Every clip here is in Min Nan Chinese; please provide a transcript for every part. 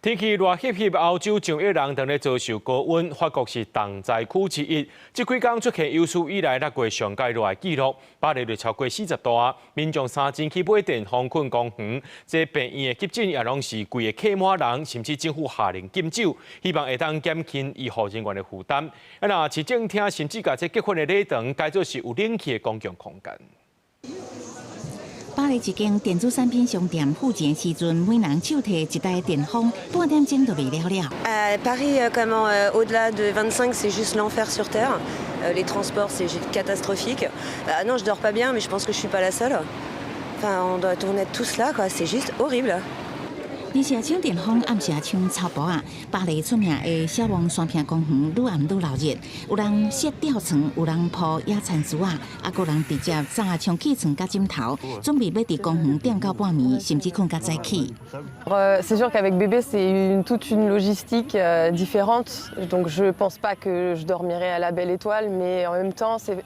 天氣熱翕翕，歐洲上億人當咧遭受高溫，法國是重災區之一。這幾工出現有史以來六月上蓋熱的紀錄，巴黎就超過40度啊！民眾三更去買電風睏公園，這病院的急診也攏是規个客滿人，甚至政府下令禁酒，希望會當減輕醫護人員的負擔。啊，若市政廳甚至共這結婚的禮堂改做是有冷氣的公共空間。巴黎一間電子產品商店付錢時陣，每人手提一台電風，半點鐘就袂了了。 Paris, comment, au-delà de 25, c'est juste l'enfer sur terre. Les transports, c'est juste catastrophique. Non, je dors pas bien, mais je pense que je suis pas la seule. Enfin, on doit tourner tous là, quoi. C'est juste horrible. 日時搶電風，暗時搶草埔仔。巴黎出名的小王山坪公園，愈暗愈鬧熱。有人設吊床，有人鋪野餐櫥仔，啊，閣有人直接紮充氣床佮枕頭，準備欲佇公園踮到半暝，甚至睏到早起。 C'est sûr qu'avec bébé, c'est toute une logistique différente. Donc je pense pas que je dormirais à la belle étoile, mais en même temps, c'est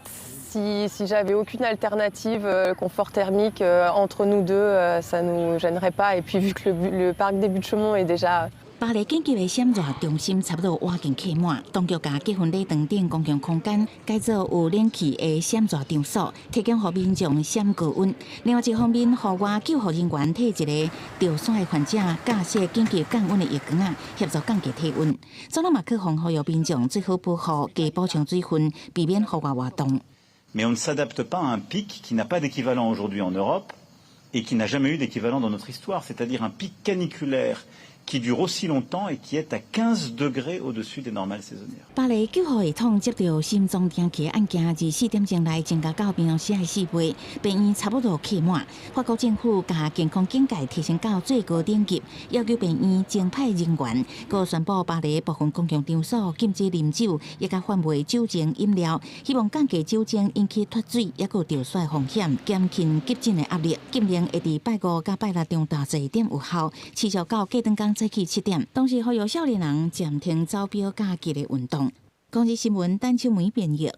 si j'avais aucune alternative confort thermique entre nous deux, ça nous gênerait pas. Et puis vu que le parc des Buttes-Chaumont est déjà 巴黎緊急的閃熱中心差不多倚近客滿，當局共結婚禮堂等公共空間改造有冷氣的閃熱場所，提供予民眾閃高溫。另外一方面，戶外救護人員替一个著痧的患者架設緊急降溫的浴缸仔，協助降低體溫。總統馬克宏呼籲民眾最好保護，加補充水分，避免戶外活動。 Mais on ne s'adapte pas à un pic qui n'a pas d'équivalent aujourd'hui en Europe et qui n'a jamais eu d'équivalent dans notre histoire, c'est-à-dire un pic caniculaire qui dure aussi longtemps et qui est à 15 degrés au-dessus des normales saisonnières. 巴黎救護系統接到心臟停氣案件，24點鐘內增加到平常時的4倍，病院差不多客滿。法國政府共健康警戒提升到最高等級，要求病院增派人員，閣宣布巴黎部分公共場所禁止啉酒，以及販賣酒精飲料，希望降低酒精引起脫水，抑閣著痧風險，減輕急診的壓力。禁令會佇拜五佮拜六中晝12點有效，持續到隔轉工早起7點。同時呼籲少年人暫停走錶佮劇烈運動。公視新聞，陳秋梅編譯。